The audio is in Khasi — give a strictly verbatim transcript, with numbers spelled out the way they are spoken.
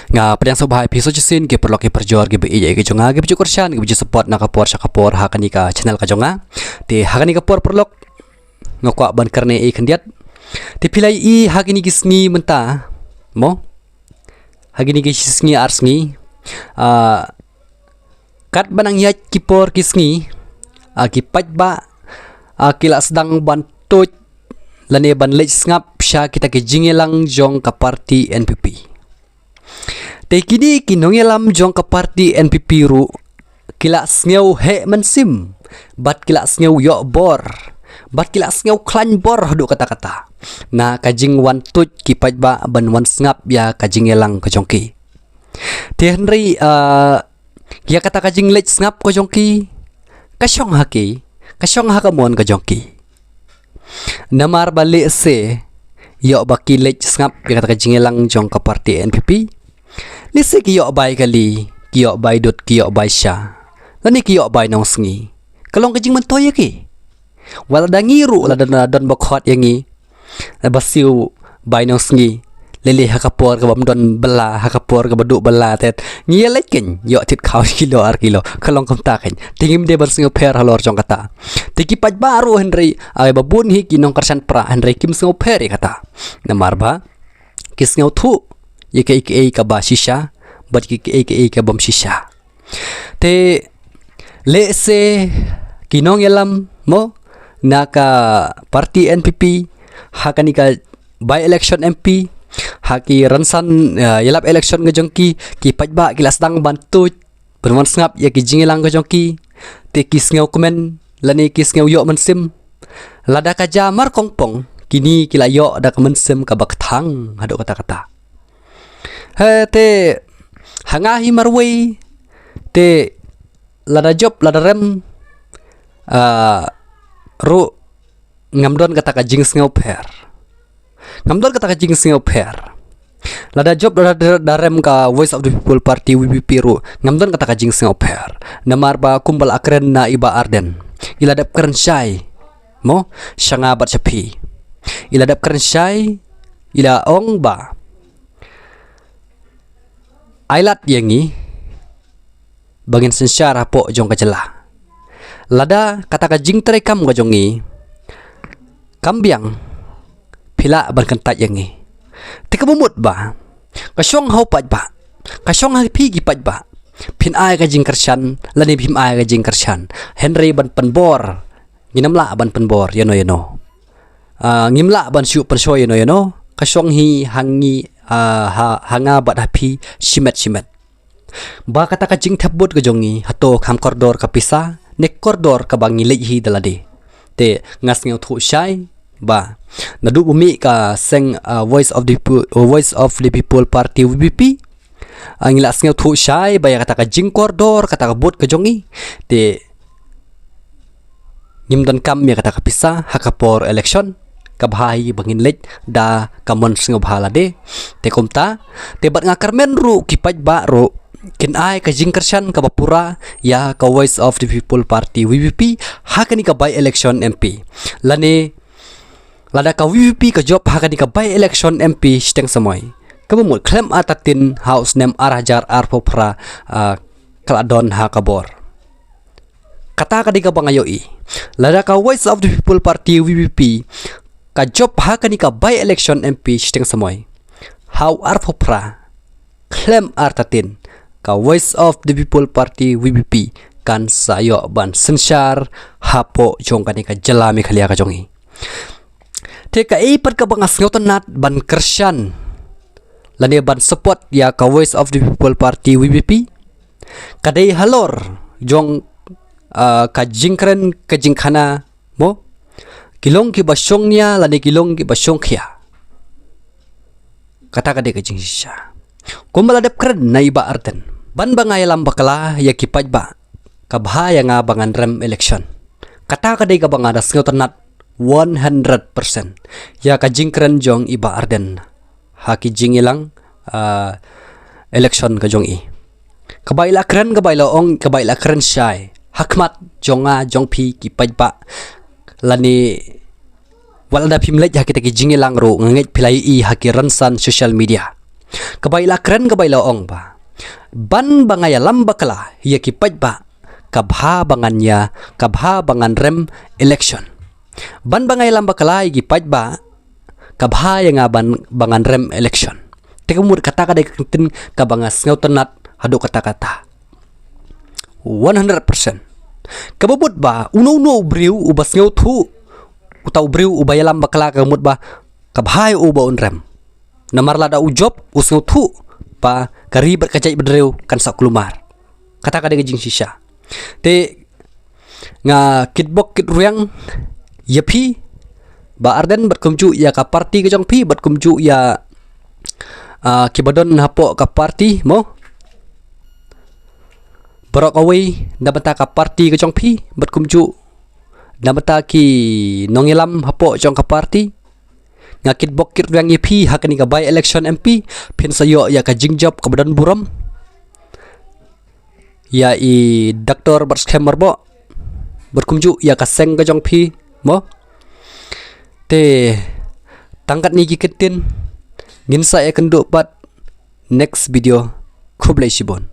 Nga pdiang sngewbha ïa phi sa shisien ki paralok ki parajor kiba ïeit ki jong nga, kiba ju kyrshan, kiba ju support na ka por sha ka por ha kane ka channel ka jong nga. Te ha kane ka por paralok nga kwah ban kren ïa i khyndiat. Te phi la ïohi ha kine ki sngi mynta, mo? Ha kine ki sngi ar sngi, ah, katba nang ïaid ki por ki sngi, ah, ki paidbah, ah, ki la sdang ban tuid lane ban leit sngap sha kita ki jingïalang jong ka party N P P. Te kine ki nongïalam jong ka party N P P ruh ki la sngew heh mynsiem, bad ki la sngew ïoh bor, bad ki la sngew khlaiñ bor haduh katta katta na ka jingwan tuid ki paidbah ban wan sngap ïa ka jingïalang ka jong ki. Te hynrei, ah, ïa kata ka jingleit sngap ka jong ki ka shong ha ki, ka shong ha ka mon ka jong ki. Namar ba lehse ïoh ba ki leit sngap ïa kata ka jingïalang jong ka party N P P, lehse ki ïoh bai kali, ki ïoh bai dud, ki ïoh bai sha, lane ki ïoh bai nongsngi. Ka long ka jingmyntoi ïa ki. Wat la da ngi ruh, la don, don ba khot ïa ngi, ba siew bai nongsngi, lei lei ha ka por kaba ym don bylla, ha ka por kaba duh bylla te ngi ïa leit kein, ïoh thied khaw kilo ar kilo, ka long kumta kein. Te ngim dei ban sngewpher halor jong kata. Te ki paidbah ruh hynrei, ai ba bun hi ki nongkyrshan prah hynrei kim sngewpher ïa kata. Namar ba ki sngewthuh ïa kaei kaei kaba shisha bad ïa kaei kaei kabym shisha. Te lehse ki nongïalam, mo, na ka party N P P ha kane ka by election M P, ha ki rynsan, eh, ïalap election ka jong ki, ki paidbah ki la sdang ban tuid ban wan sngap ïa ki jingïalang ka jong ki. Te ki sngewkmen lane ki sngew ïoh mynsiem. Lada ka jia markongpong, kine ki la ïoh da ka mynsiem kaba kthang haduh katta katta. He, te ha nga hi marwei, te lada jop lada rem, ah, ruh ngam don kata ka jingsngewpher. Ngam don kata ka jingsngewpher. Lada jop lada, lada rem ka Voice of the People Party, V P P, ruh ngam don kata ka jingsngewpher. Namar ba kumba la kren na i Bah Ardent, i la dep kren shai, mo, sha nga bad sha phi. I la dep kren shai, i la ong ba ai lad ïa ngi ba ngin synshar hapoh jong ka jylla. Lada kata ka jingtrei kam ka jong ngi kam biang, phi lah ban kyntait ïa ngi. Te kaba mut ba ka shong ha u paidbah, ka shong ha phi ki paidbah, phin ai ka jingkyrshan lane phim ai ka jingkyrshan. Hynrei ban pynbor, ngin ym lah ban pynbor ïano ïano. Ah, ngim lah ban shu pynshoi ïano ïano. Ka shong hi ha ngi, ah, ha, ha nga bad ha phi shimet shimet. Ba kata ka jingthep vote ka jong ngi, hato kham kordor ka pisa ne kordor kaba ngi leit hi da lade. Te nga sngewthuh shai ba naduh ba mih ka seng, ah, Voice of the People, Voice of the People Party, V P P, ah, ngi la sngewthuh shai ba ïa kata ka jingkordor kata ka vote ka jong ngi, te ngim donkam ïa kata ka pisa ha ka por election, kaba bha hi ba ngin leit da ka mon sngewbha lade. Te kumta, te bad nga kyrmen ruh ki paidbah ruh kin ai ka jingkyrshan kaba pura ïa ka Voice of the People Party, V P P, ha kane ka by election M P. Lane lada ka V P P ka jop ha kane ka by election M P shiteng samoi, kaba mut khlem artatien ha u snem ar hajar arphew phra, ah, ka la don ha ka bor. Kata ka dei kaba nga ïohi. Lada ka Voice of the People Party, V P P, ka jop ha kane ka by election M P shiteng samoi, ha u arphew phra, khlem artatien, ka Voice of the People Party, V P P, kan sa ïoh ban synshar hapoh jong kane ka jylla Meghalaya ka jong ngi. Te kaei pat kaba nga sngewtynnat ban kyrshan lane ban support ïa ka Voice of the People Party, V P P, ka dei halor jong, ah, ka jingkren ka jingkhana, mo, ki long kiba shongnia lane ki long kiba shongkhia. Kata ka dei ka jingshisha. Kumba la dep kren na i Bah Ardent, ban ba nga ïalam bakla ïa ki paidbah, kaba bha ïa nga ba ngan rem election. Kata ka dei kaba nga da sngewtynnat one hundred percent ïa ka jingkren jong i Bah Ardent ha ki jingïalang, ah, election ka jong i. Kaba i la kren, kaba i la ong, kaba i la kren shai ha khmat jong nga jong phi ki paidbah, lane wat lada phim leit ha kita ki jingïalang ruh, nga ngeit phi la ïohi ha ki rynsan social media. Kaba i la kren, kaba i la ong ba, ban ba nga ïalam bakla ïa ki paidbah, ka bha ba ngan ïa, ka bha ba ngan rem election. Ban ba nga ïalam bakla ïa ki paidbah, ka bha ïa nga ban, ba ngan rem election. Te ka mut kata ka dei ka ktien kaba nga sngewtynnat haduh katta katta. One hundred percent. Kaba mut ba uno uno u briew uba sngewthuh, uta u briew uba ïalam bakla, ka mut ba ka bha ïa u ba un rem. Namar lada u jop, u sngewthuh ba ka ri bad ka jaitbynriew kan sa kulmar. Kata ka dei ka jingshisha. Te nga kitbok kitrwiang ïa phi Bah Ardent bad kumjuh ïa ka party ka jong phi bad kumjuh ïa, ah, kiba don hapoh ka party mo. Baroh kawei na bynta ka party ka jong phi bad kumjuh na bynta ki nongïalam hapoh jong ka party. Nga kitbok kitrwiang ïa phi ha kane ka by election M P, phin sa ïoh ïa ka jingjop kaba don burom. Ïa i doctor bad skhem marbok bad kumjuh ïa ka seng ka jong phi mo. Te tang katne ki ktien, ngin sa ïakynduh pat next video. Khublei shibun.